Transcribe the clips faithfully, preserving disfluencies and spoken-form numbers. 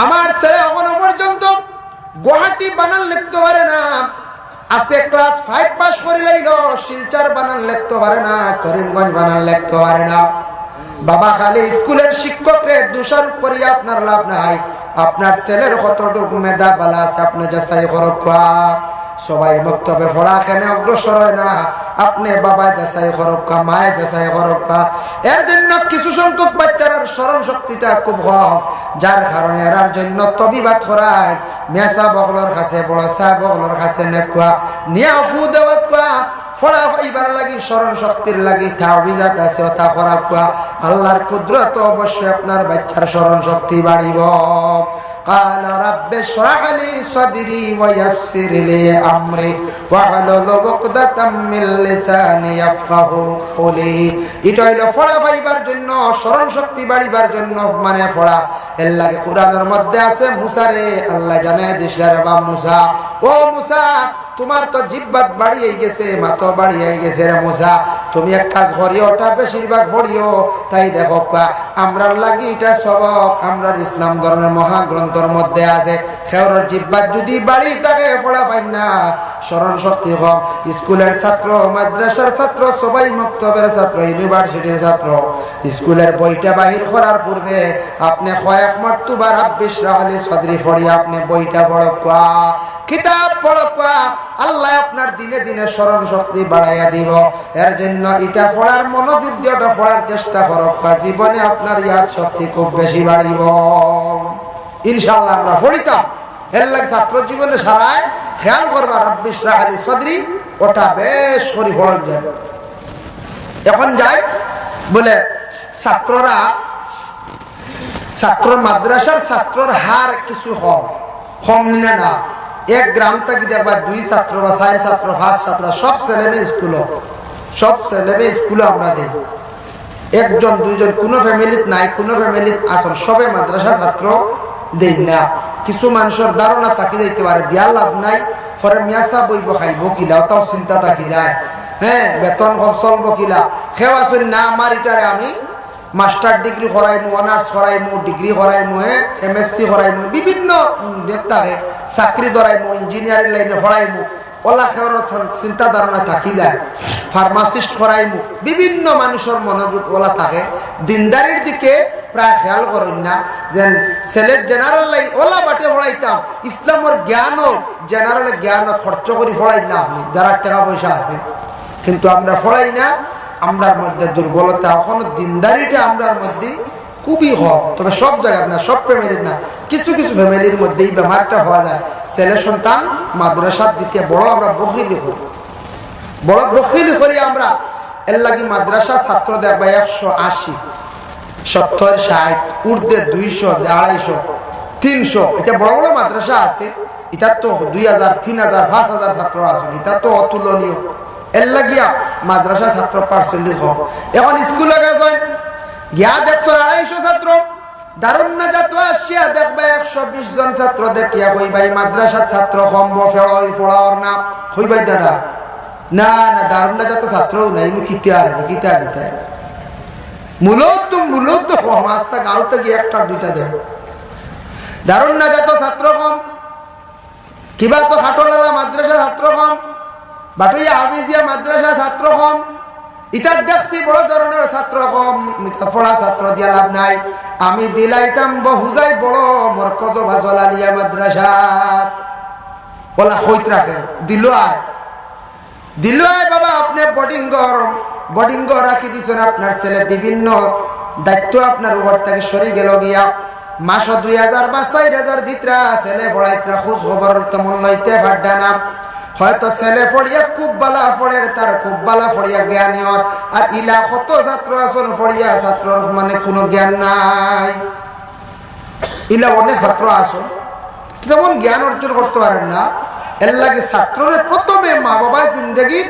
আমার ছেলে এখনো পর্যন্ত গুয়াহাটি বানান লিখতে পারে না। আছে ক্লাস ফাইভ পাস করিলাইল, শিলচর বানান লিখতে পারে না, করিমগঞ্জ বানান লিখতে পারে না। বাবা, খালি স্কুলের শিক্ষকরে দোষারোপ করিয়া আপনার লাভ নাই। আপনার ছেলের কতটুক মেধা বালা আছে, আপনে যাচাই করউক্কা। সবাই মক্তবে পড়া কেনে অগ্রসর অয় না, আপনে বাবা যাচাই করউক্কা, মায়ে যাচাই করউক্কা। এর জন্য কিছু সংখ্যক বাচ্চার স্মরণ শক্তিটা খুব কম, যার কারণে এরার জন্য তবিবাত করায়, মেসাব অকলর কাছে, বড় সাব অকলর কাছে নেউক্কা, নিয়া ফু দেউক্কা, পড়া পাইবার লাগি, স্মরণ শক্তির লাগি তাবিজাত আছে, ওটা করাউক্কা। আল্লাহর কুদরত অবশ্যই আপনার বাচ্চার স্মরণ শক্তি বাড়িব। قال رب اشرح لي صدري ويسر لي أمري واحلل عقدة من لساني يفقهوا قولي। এটা অইলো পড়া পাইবার জন্য, স্মরণ শক্তি বাড়িবার জন্য, মানে পড়া। এর লাগি কোরআনের মধ্যে আছে, মুসারে আল্লাহ জানাই দিছলা, রে বা মুসা, ও মুসা, তোমার তো জিব্বাত বাড়ি অই গেছে, মাতো বাড়ি অই গেছে রে মুসা, তুমি এক কাজ করিও, ওটা বেশিরভাগ পড়িও। তাই দেখউক্কা, আমরার লাগি এটা সবক, আমরার ইসলাম ধর্মের মহাগ্রন্থর মধ্যে আছে। কেউর জিব্বাত যদি বাড়ি থাকে, পড়া পাইন না, স্মরণ শক্তি কম। স্কুলের ছাত্র, মাদ্রাসার ছাত্র, সবাই মক্তবের ছাত্র, ইউনিভার্সিটির ছাত্র, স্কুলের বইটা বাহির করার পূর্বে আপনে কয়েক মর্তবা রাব্বি ইশরাহ লি সদরি পড়িয়া আপনে বইটা পড়উক্কা, কিতাব পড়উক্কা। আল্লাহ আপনার দিনে দিনে স্মরণ শক্তি বাড়াইয়া দিব। এর জন্য এটা পড়ার মনোযোগ দিয়া ওটা পড়ার চেষ্টা করউক্কা, জীবনে আপনার ইয়াদ শক্তি খুব বেশি বাড়িব। ইনশাআল্লাহ আমরা পড়িতাম। এর লাগি ছাত্র জীবনে সারায় খেয়াল করবা, রাব্বি ইশরাহ লি সদরি, ওটা বেশ করি পড়ন যায়। এখন যাই বলে, ছাত্ররা, ছাত্র, মাদ্রাসার ছাত্রর হার কিছু কম, কম নি না, না। এক গ্রাম থাকি দেখবা দুই ছাত্র বা চাইর ছাত্র, পাঁচ ছাত্র, সব ছেলেমেয়ে স্কুলো, সব ছেলেমেয়ে স্কুলো আমরা দেই। একজন দুইজন কোনো ফ্যামিলিত নাই, কোনো ফ্যামিলিত আছইন, সবে মাদ্রাসা ছাত্র দেই না। কিছু মানুষর ধারণা থাকি যাইতে পারে, দিয়া লাভ নাই, পরে মিয়া সাব বইব খাইব কিলা, ওটাও চিন্তা থাকি যায়। হ্যাঁ, বেতন কম, চলব কিলা। কেউ আছইন না, আমার ইটারে আমি মাস্টার ডিগ্রি করাইমু, অনার্স করাইমু, ডিগ্রি করাইমু, হ্যাঁ, এমএসসি করাইমু, বিভিন্ন, উম, দেখ থাকে, চাকরি ধরাইমু, ইঞ্জিনিয়ারিং লাইনে পড়াইমু, ওলা কেউর চিন-, চিন্তা ধারণা থাকি যায়, ফার্মাসিস্ট করাইমু, বিভিন্ন মানুষর মনোযোগ ওলা থাকে। দিনদারির দিকে প্রায় খেয়াল করইন না, যেন ছেলের জেনারেল লাইন ওলা বাটে পড়াইতাম, ইসলামর জ্ঞানও, জেনারেল জ্ঞানও খরচ করি পড়াইন না আপনে, যারার টেকা পয়সা আছে, কিন্তু আমরা পড়াই না। আমরার মধ্যে দুর্বলতা, এখনো দিনদারিটা আমরার মধ্যে খুবই কম। তবে সব জাগাত না, সব ফ্যামিলিত না, কিছু কিছু ফ্যামিলির মধ্যে এই বেমারটা পাওয়া যায়। ছেলে সন্তান মাদ্রাসাত দিতে বড় আমরা বখিলি করি, বড় বখিলি করি আমরা। এর লাগি মাদ্রাসা ছাত্র দেখবা একশো আশি, সত্তর, ষাট, ঊর্ধ্বে দুইশো, আড়াইশো, তিনশো। এটা বড় বড় মাদ্রাসা আছে, ইতার তো দুই হাজার, তিন হাজার, পাঁচ হাজার ছাত্র আছে, ইতা তো অতুলনীয়। এর লাগিয়া মাদ্রাসা ছাত্র পার্সেন্টেজ কম। এখন স্কুলো গেছইন, গিয়া দেখছইন আড়াইশো ছাত্র, দারুন নাজাতো আসিয়া দেখবা একশো বিশ জন ছাত্র, দেখিয়া কইবা, "এই মাদ্রাসার ছাত্র কম, ব ফেড়ই পড়াওর না।" কইবা ইতা না? না, না, দারুন নাজাতো ছাত্রও নাই, ইমু কিতা আর, কিতা দিতা। মূলত, মূলত কম, আস্তা গাঁও থাকি একটা দুইটা দেয়। দারুন নাজাতো ছাত্র কম, কিবা তো খাটলালা মাদ্রাসা ছাত্র কম, বাটুইয়া হাফিজিয়া মাদ্রাসা ছাত্র কম, ইতার দেখছি বড় ধরনের ছাত্র কম, ইতা পড়া ছাত্র দিয়া লাভ নাই। আমি দিলাইতাম বহুজাই বড় মরকজ বা জলালিয়া মাদ্রাসা। ওলা কইত রাখে, দিল আয়। দিল আয় বাবা, আপনে বোর্ডিং ঘর, বোর্ডিং ঘর রাখি দিছইন, আপনার ছেলে বিভিন্ন দায়িত্ব আপনার উপর থাকি সরি গেল গিয়া। মাসো দুই হাজার বা চাইর হাজার দিতরা, ছেলে পড়াইতরা, খোঁজ খবর তেমন লইতে পারতা না। হয়তো ছেলে পড়িয়া খুব বালা পড়ের, তার খুব বালা পড়িয়া জ্ঞানী অর, আর ইলা কত ছাত্র আছইন পড়িয়া ছাত্রর মানে কোনো জ্ঞান নাই। ইলা অনেক ছাত্র আছইন, তেমন জ্ঞান অর্জন করতে পারেন না। এর লাগি ছাত্ররে প্রথমে মা বাবা জিন্দেগির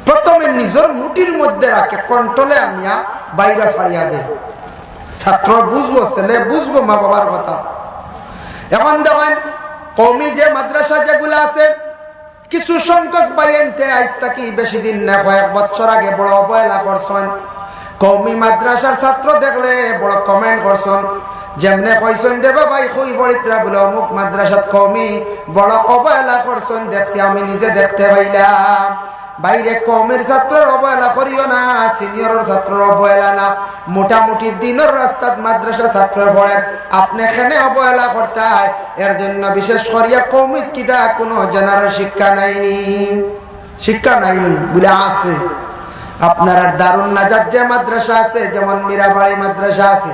প্রথমে নিজর মুঠির মধ্যে রাখে, কন্ট্রোলে আনিয়া বাইরে ছাড়িয়া দেয়। ছাত্র বুঝবো, ছেলে বুঝবো মা বাবার কথা। এখন দেখইন, কওমি যে মাদ্রাসা যেগুলা আছে, কিছু সংখ্যক ভাইয়াইন্তে আইজ থাকি বেশি দিন না, কয়েক বছর আগে বড় অবহেলা করছইন। কওমি মাদ্রাসার ছাত্র দেখলে বড় কমেন্ট করছইন, যেমনে কইছইন রে বাবা, ই কই পড়িত্রা বুলে অমুক মাদ্রাসাত কওমি, বড় অবহেলা করছইন, দেখছি, আমি নিজে দেখতে পাইলাম। ভাইরে, কওমির ছাত্রর অবহেলা করিও না, সিনিয়রর ছাত্রর অবহেলা না, মোটামুটি দিনর রাস্তাত মাদ্রাসা ছাত্র পড়ের, আপনে কেনে অবহেলা করতায়? এর জন্য বিশেষ করিয়া কওমিত কিতা কুনু জেনারেল শিক্ষা নাইনি? শিক্ষা নাইনি? বুলে আছে। আপনারার দারুন নাজাত যে মাদ্রাসা আছে, যেমন মীরাবাড়ি মাদ্রাসা আছে,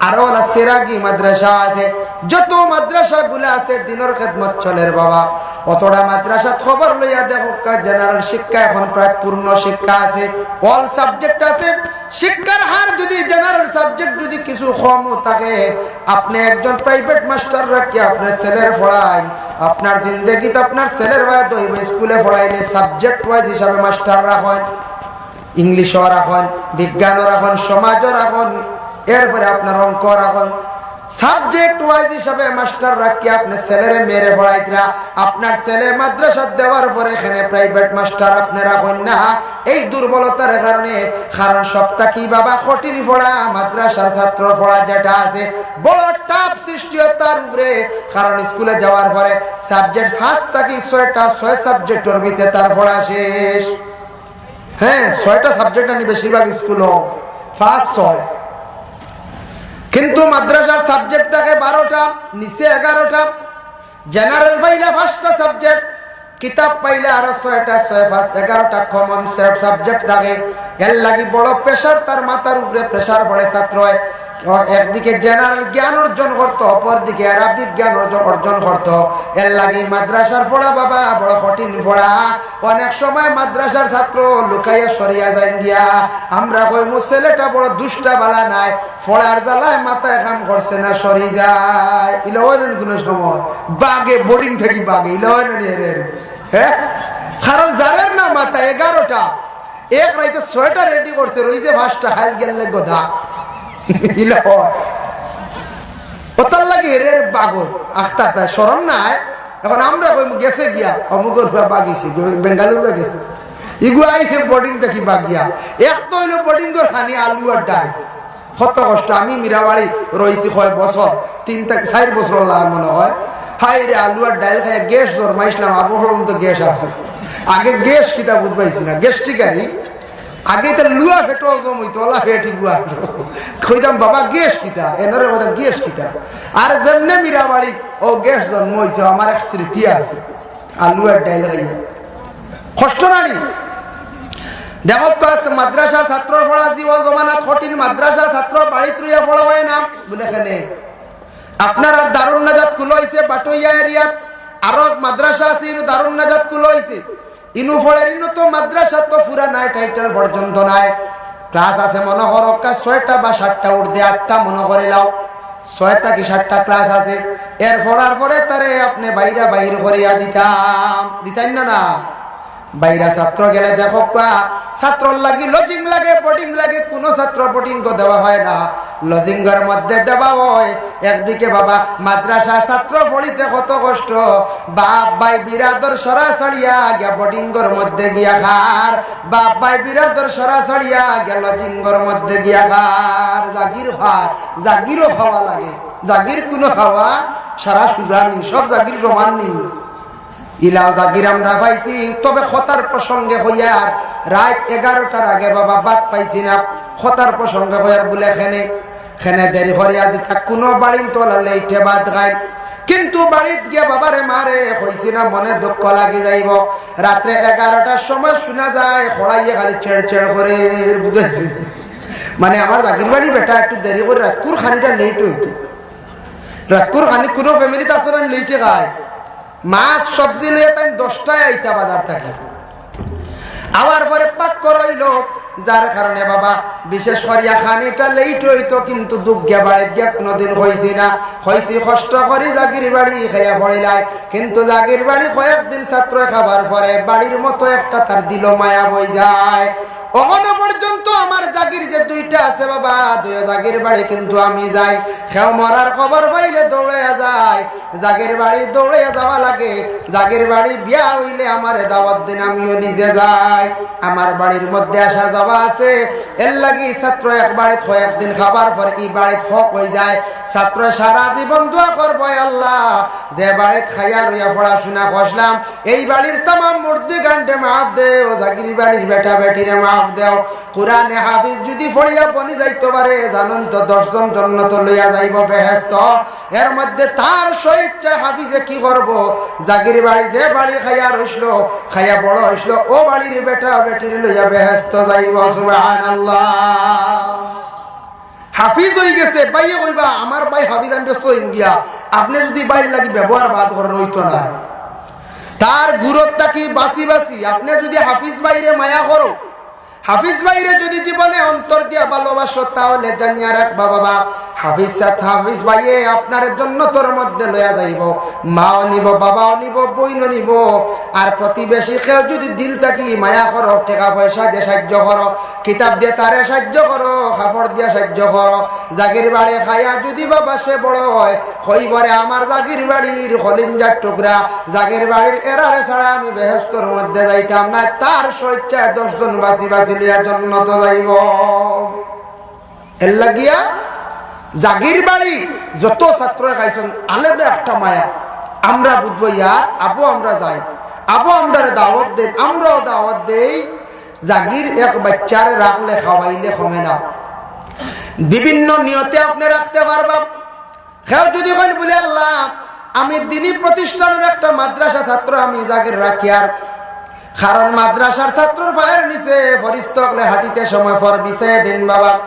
আরো ওলা সেরাগি মাদ্রাসা আছে, যত মাদ্রাসাগুলা আছে দিনর খেদমত চলের বাবা। অতটা মাদ্রাসাত খবর লইয়া দেখউক্কা, জেনারেল শিক্ষা এখন প্রায় পূর্ণ শিক্ষা আছে, অল সাবজেক্ট আছে। শিক্ষার হার যদি জেনারেল সাবজেক্ট যদি কিছু কমও থাকে, আপনে একজন প্রাইভেট মাস্টার রাখিয়া আপনার ছেলের পড়াইন, আপনার জিন্দেগিত আপনার ছেলের বায় দইব স্কুলে পড়াইলে সাবজেক্ট ওয়াইজ হিসাবে মাস্টার রাখইন, ইংলিশও রাখইন, বিজ্ঞানও রাখইন, সমাজও রাখইন, এরপরে আপনার অঙ্ক রাখইন। সাবজেক্ট ওয়াইজ হিসাবে মাস্টার রাখিয়া আপনে ছেলেরে মেয়েরে পড়াইতরা, আপনার ছেলে মাদ্রাসাত দেওয়ার পরে এখানে প্রাইভেট মাস্টার আপনে রাখইন না, এই দুর্বলতার কারণে। কারণ সব থাকি বাবা কঠিন পড়া, মাদ্রাসার ছাত্র পড়া যেটা আছে, বড় টাফ সৃষ্টি হয় তার উপরে। কারণ স্কুলে যাওয়ার পরে সাবজেক্ট পাঁচ থাকি ছয়টা, ছয় সাবজেক্টর ভিতরে তার পড়া শেষ। হ্যাঁ, ছয়টা সাবজেক্ট আনি বেশিরভাগ স্কুলও পাঁচ ছয়, কিন্তু মাদ্রাসার সাবজেক্ট থাকে বারোটা, নিচে এগারোটা। জেনারেল পাইলে পাঁচটা সাবজেক্ট, কিতাব পাইলে আরো ছয়টা, ছয় পাঁচ এগারোটা কমন সাবজেক্ট থাকে। এর লাগি বড় প্রেশার, তার মাথার উপরে প্রেশার পড়ে ছাত্রয়। ও একদিকে জেনারেল জ্ঞান অর্জন করতো, অপরদিকে অ্যারাবিক জ্ঞান অর্জন, অর্জন করতো। এর লাগি মাদ্রাসার পড়া বাবা বড় কঠিন পড়া। অনেক সময় মাদ্রাসার ছাত্র লুকাইয়া সরিয়া যাইন গিয়া, আমরা কইমু, "ছেলেটা বড় দুষ্টা, বালা নায়, পড়ার জ্বালায় মাথায় কাম করছে না, সরি যায়।" ইলা অয় না নি কুনু সময়? বাগে, বোর্ডিং থাকি বাগে, ইলা অয় না নি এরে? হ্যাঁ? কারণ যারের না মাথা এগারোটা, এক রাইতে ছয়টা রেডি করছে, রইছে পাঁচটা, খাইল গেলে গদা। ইলা অয়। ওতার লাগি এরে, এরে বাগর, আখতা আখতা, শরম নাই। এখন আমরা কইমু, "গেছে গিয়া, অমুকর পুয়া বাগিছে, বে-, বেঙ্গালুরু গেছে।" ইগু আইছে বোর্ডিং থাকি বাগিয়া। এক তো অইলো বোর্ডিংর খানি আলু আর ডাইল। কত কষ্ট, আমি মীরাবাড়ি রইছি কয় বছর, তিন থাকি চাইর বছর লাগে মনে হয়। হায় রে, আলু আর ডাইল খাইয়া গ্যাস জন্মাইছিলাম, আবু হলম তো গ্যাস আছে। আগে গ্যাস কিতা বুঝ পাইছি না, গ্যাস ঠিক আরি। আগে তো লুয়া পেটো হজম অইতো, অলা পেটি গুয়া। কইতাম, "বাবা, গ্যাস কিতা?" এনরে কইতাম, "গ্যাস কিতা?" আর যেমনে মীরাবাড়ি, ও গ্যাস জন্ম অইছে, আমার এক স্মৃতি আছে। আলু আর ডাইল খাইয়া। কষ্ট না নি? দেখো, ক্লাস মাদ্রাসার ছাত্র পড়া, জীবন জমানাত কঠিন, মাদ্রাসার ছাত্র বাড়িত রইয়া পড়া অয় না, বুলে কেনে? আপনার আর দারুন নাজাত খুলা অইছে বাটইয়া এরিয়াত, আরো এক মাদ্রাসা আছে, ইনু দারুন নাজাত খুলা অইছে। ইনু পড়ের, ইনু তো মাদ্রাসা তো পুরা নাই, টাইটেল পর্যন্ত নাই। ক্লাস আছে মনে করো কা ছয়টা বা সাতটা উর্ধে, আটটা মনে করিলাও, ছয় থাকি সাতটা ক্লাস আছে। এর পড়ার পরে তারে আপনে বাইরা বাইর করিয়া দিতাম, দিতাইন না না? বাইরা ছাত্র গেলে দেখো কা, ছাত্রর লাগি লজিং লাগে, বোর্ডিং লাগে, কুনু ছাত্র বোর্ডিংও দেওয়া অয় না, লজিংর মধ্যে দেওয়া অয়। একদিকে বাবা মাদ্রাসা ছাত্র পড়িতে কত কষ্ট, বাপ ভাই বিরাদর সারা ছাড়িয়া গিয়া বোর্ডিংর মধ্যে গিয়া খার, বাপ ভাই বিরাদর সারা ছাড়িয়া গিয়া লজিংর মধ্যে গিয়া খার, জাগির খার, জাগিরও খাওয়া লাগে, জাগির কুনু খাওয়া সারা সুজা নি, সব জাগির সমান নি। ইলাও জাগির আমরা পাইছি, তবে কথার প্রসঙ্গে কইয়ার, রাইত এগারোটার আগে বাবা ভাত পাইছি না। কথার প্রসঙ্গে কইয়ার বুলে খেনে, খেনে দেরি করিয়া দিতা, কুনু বাড়িন তো অলা লেইটে ভাত খায়, কিন্তু বাড়িত গিয়া বাবারে মারে কইছি না, মনে দুঃখ লাগি যাইবো। রাত্রে এগারোটার সময় শুনা যায় কড়াইয়ে খালি ছেড় ছেড় করের, বুঝাইছি? মানে আমার জাগির বাড়ি বেটা একটু দেরি করে রাতকুর খানিটা লেইট অইতো। রাতকুর খানি কুনু ফ্যামিলিত আছে না লেইটে খায়? মাছ সবজি লইয়া তাইন দশটায় আইতা বাজার থাকি। আওয়ার পরে পাক করাইলো, যার কারণে বাবা বিশেষ করিয়া খানিটা লেইট অইতো, কিন্তু দুখ গিয়া বাড়িত গিয়া কুনুদিন কইছি না। কইছি কষ্ট করি জাগির বাড়ি খাইয়া পড়িলাই, কিন্তু জাগির বাড়ি কয়েকদিন ছাত্র খাবার পরে বাড়ির মতো একটা তার দিলো মায়া বই যায়। অখনো পর্যন্ত আমার জাগির যে দুইটা আছে বাবা, দুইও জাগির বাড়ি কিন্তু আমি যাই। কেউ মরার খবর পাইলে দৌড়াইয়া যায়, জাগির বাড়ি দৌড়াইয়া যাওয়া লাগে। জাগির বাড়ি বিয়া অইলে আমারে দাওয়াত দিন, আমিও নিজে যাই। আমার বাড়ির মধ্যে আসা যাওয়া আছে, এর লাগি ছাত্র এক বাড়িত কয়েকদিন খাবার পর ই বাড়িত হক অইযায়। ছাত্র সারা জীবন দোয়া করবো, "আল্লাহ, যে বাড়িত খাইয়া রইয়া পড়াশুনা করলাম, এই বাড়ির তামাম মুর্দিগানরে মাফ দেও, জাগির বাড়ির বেটা বেটিরে মাফ দেও।" কোরআনে হাফিজ যুদি পড়িয়া বনি যাইতো পারে, জানইন তো দশ জন জন্নতো লইয়া যাইবো বেহেস্তো। এর মধ্যে তার স্বইচ্ছায় হাফিজে কি করবো? জাগির বাড়ি, যে বাড়ি খাইয়া রইছলো, খাইয়া বড় অইছলো, অউ বাড়ির বেটা বেটিরে লইয়া বেহেস্তো যাইবো। সুবহানাল্লাহ। হাফিজ অইগেছে, ভাইয়ে কইবা, "আমার ভাই হাফিজ, আমি বেহেস্তো যাইমু গিয়া।" আপনে যুদি ভাইর লাগি ব্যবহার বাদ করইন, অইতো নায়। তার গুরুত থাকি বাঁচি বাঁচি, আপনে যুদি হাফিজ ভাইরে মায়া করো, হাফিজ ভাইরে যুদি জীবনে অন্তর দিয়া ভালোবাসো, তাহলে জানিয়া রাখবা বাবা, হাফিজ সাব, হাফিজ ভাইয়ে আপনারে জন্নতর মধ্যে লইয়া যাইবো। মাও নিবো, বাবাও নিবো, বইনও নিবো। আর প্রতিবেশী কেউ যুদি দিল থাকি মায়া করো, টেকা পয়সা দিয়া সাইয্য করো, কিতাব দিয়া তারে সাইয্য করো, কাপড় দিয়া সাইয্য করো, জাগির বাড়ি খাইয়া যুদি বাবা সে বড় অয়, কইবো রে, "আমার জাগির বাড়ির কলিঞ্জার টুকরা, জাগির বাড়ির এরারে ছাড়া আমি বেহেস্তর মধ্যে যাইতাম নায়।" তার স্বইচ্ছায় দশ জন বাঁচি বাঁচি লইয়া জন্নতো যাইবো। এর লাগিয়া জাগির বাড়ি যত ছাত্রয় খাইছইন, আলাদা একটা মায়া। আমরা বুঝবো, ইয়ার আবু আমরা যাই, আবু আমরারে দাওয়াত দেইন, আমরাও দাওয়াত দেই। জাগির এক বাইচ্চারে রাখলে, খাওয়াইলে কমে না। বিভিন্ন নিয়তে আপনে রাখতে পারবা। কেউ যুদি কইন বুলে, "আল্লাহ, আমি দিনী প্রতিষ্ঠানর একটা মাদ্রাসা ছাত্র, আমি জাগির রাখিয়ার।" কারণ মাদ্রাসার ছাত্রর পায়ের নিচে ফরিস্তা অকলে হাঁটিতে সময় পর বিছাইয়া দেইন বাবা।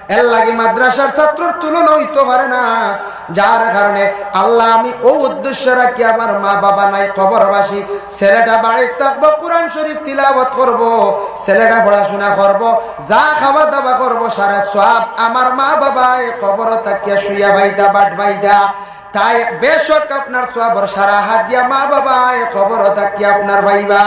এর লাগি মাদ্রাসার ছাত্রর তুলনা অইতো পারে না। যার কারণে আল্লাহ, আমি অউ উদ্দেশ্য রাখি, আমার মা বাবা নাই, কবরবাসী, ছেলেটা বাড়িত থাকবো, কোরআন শরীফ তিলাওয়াত করবো, ছেলেটা পড়াশুনা করবো, যা খাওয়া দাওয়া করবো, সারা সওয়াব আমার মা বাবায় কবরো থাকিয়া শুইয়া পাইতা, বাট পাইতা। তাই বেশক আপনার সওয়াবর সারা হাদিয়া মা বাবায় কবরো থাকিয়া আপনার পাইবা।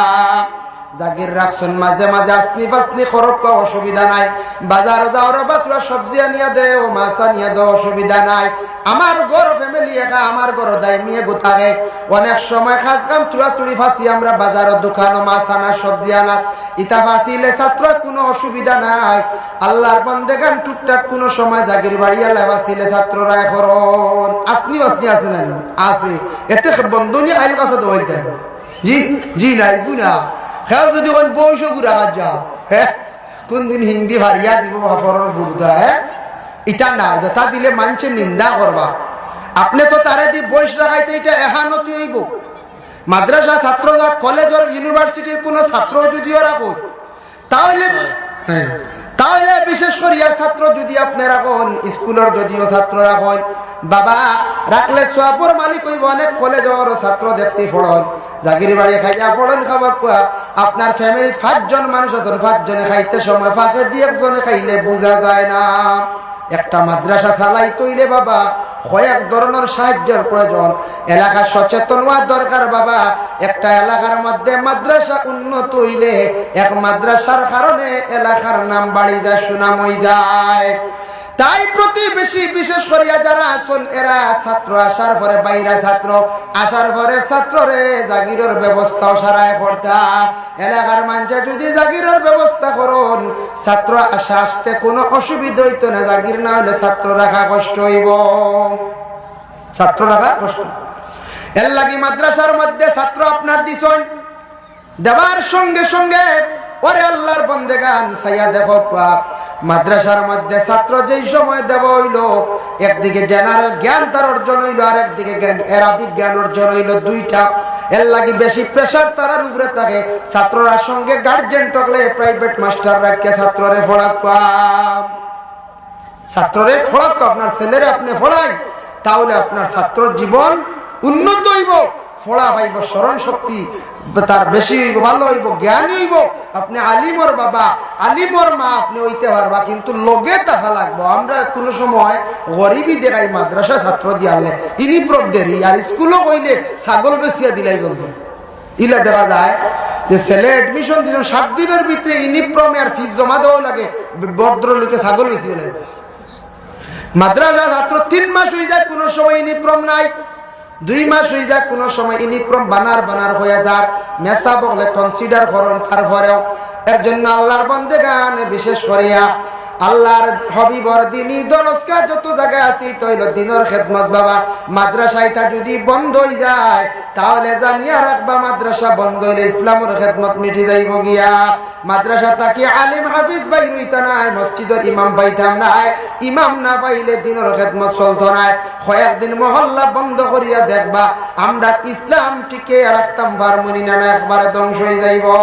জাগির রাখছইন, মাঝে মাঝে আছনি ফাছনি খরচ করা অসুবিধা নাই। বাজারো যাওরে বা থুড়া সবজি আনিয়া দেও, মাছ আনিয়া দেও, অসুবিধা নাই। আমার ঘর ফ্যামিলি একা, আমার ঘরো দাইমিয়ে গুতাগে। অনেক সময় কাজ কাম থুড়া থুড়ি ফাঁসি আমরা বাজারো দোকানো মাছ আনা, সবজি আনা, ইতা ফাঁসিলে ছাত্র কুনু অসুবিধা নাই। আল্লাহর বন্দেগান টুকটাক কুনু সময় জাগির বাড়ি আলা ফাঁসিলে ছাত্ররায় করইন। আছনি ফাছনি আছে না নি? আছে। এতে বন্ধ নিয়া আইল কাছে দোয়াইতে। জি, জি, নাই, গুনা। কেউ যুদি কইন বইসো গুড়া কাজ যা, হ্যাঁ? কুনদিন হিন্দি ফারিয়া দিবো বাফরর ফুরুতা, হ্যাঁ? ইতা না, যেতা দিলে মানষে নিন্দা করবা। আপনে তো তারে দি বইস রাখাইতে, ইটা এহানতি অইবো। মাদ্রাসা ছাত্র যা, কলেজর, ইউনিভার্সিটির কুনু ছাত্র যুদিও রাখো, তাহলে, হ্যাঁ, তাহলে বিশেষ করিয়া ছাত্র যুদি আপনে রাখইন, স্কুলর যুদিও ছাত্র রাখইন, বাবা, রাখলে সওয়াবর মালিক অইবো। অনেক কলেজর ছাত্র দেখছি পড়ইন, জাগির বাড়ি খাইয়া পড়ইন, খাবার কুয়া। আপনার ফ্যামিলিত পাঁচজন মানুষ আছইন, পাঁচজনে খাইতে সময় ফাঁকেদি একজনে খাইলে বুঝা যায় না। একটা মাদ্রাসা চালাইতে অইলে বাবা, কয়েক ধরনর সাহায্যর প্রয়োজন। এলাকা সচেতন অওয়া দরকার বাবা। একটা এলাকার মধ্যে মাদ্রাসা উন্নত অইলে এক মাদ্রাসার কারণে এলাকার নাম বাড়ি যায়, সুনাম অইযায়। তাই প্রতিবেশী, বিশেষ করিয়া যারা আছইন, এরা ছাত্র আসার পরে, বাইরা ছাত্র আসার পরে ছাত্ররে জাগিরর ব্যবস্থাও সারায় করতা। এলাকার মানষে যুদি জাগিরর ব্যবস্থা করইন, ছাত্র আসা আসতে কুনু অসুবিধা অইতো না। জাগির না অইলে ছাত্র রাখা কষ্ট অইবো, ছাত্র রাখা কষ্ট। এর লাগি মাদ্রাসার মধ্যে ছাত্র আপনার দিছইন, দেওয়ার সঙ্গে সঙ্গে, ওরে আল্লাহর বন্দেগান, চাইয়া দেখো কুয়া, মাদ্রাসার মধ্যে ছাত্র যেই সময় দেওয়া অইলো, একদিকে জেনারেল জ্ঞান তার অর্জন অইলো, আর একদিকে জ্ঞান, এরা বিজ্ঞান অর্জন অইলো, দুইটা। এর লাগি বেশি প্রেশার তারার উপরে থাকে। ছাত্ররার সঙ্গে গার্জিয়ান টকলে প্রাইভেট মাস্টার রাখিয়া ছাত্ররে পড়া কুয়া। ছাত্ররে পড়াক, আপনার ছেলেরে আপনে পড়াইন, তাহলে আপনার ছাত্র জীবন উন্নত অইবো, পড়া পাইবো, স্মরণ শক্তি তার বেশি অইবো, ভালো অইবো, জ্ঞানী অইবো। আপনে আলিমর বাবা, আলিমর মা আপনে অইতে পারবা, কিন্তু লগে থাকা লাগবো। আমরা কুনু সময় গরিবি দেখাই মাদ্রাসা ছাত্র দিয়ালে, ইনি প্রব দেরি, আর স্কুলো কইলে ছাগল বেচিয়া দিলাই জলদি। ইলা দেখা যায়, যে ছেলে অ্যাডমিশন দিছইন, সাত দিনর ভিতরে ইউনিফর্ম আর ফিস জমা দেওয়া লাগে, ভদ্রলোকে ছাগল বেচি ফেলাইছে। মাদ্রাসা ছাত্র তিন মাস অই যায়, কুনু সময় ইউনিফর্ম নাই। দুই মাস অই যায়, কুনু সময় ইউনিফর্ম বানার বানার অইয়া যার। মেসাব অকলে কনসিডার করইন, তারপরেও এর জন্য আল্লাহর বন্দেগান বিশেষ করিয়া আল্লাহর হাবিবর দিনি দরসগা যত জাগা আছে, ইতা অইলো দিনর খেদমত বাবা। মাদ্রাসা ইতা যুদি বন্ধ অই যায়, তাহলে জানিয়া রাখবা, মাদ্রাসা বন্ধ অইলে ইসলামর খেদমত মিটি যাইবো গিয়া। মাদ্রাসা থাকি আলিম হাফিজ বাইর অইতা নায়, মসজিদর ইমাম পাইতাম নায়, ইমাম না পাইলে দিনর খেদমত চলতো নায়। কয়েকদিন মহল্লা বন্ধ করিয়া দেখবা, আমরা ইসলাম টিকিয়া রাখতাম পারমুনি না, না একবারে ধ্বংস অই যাইবো।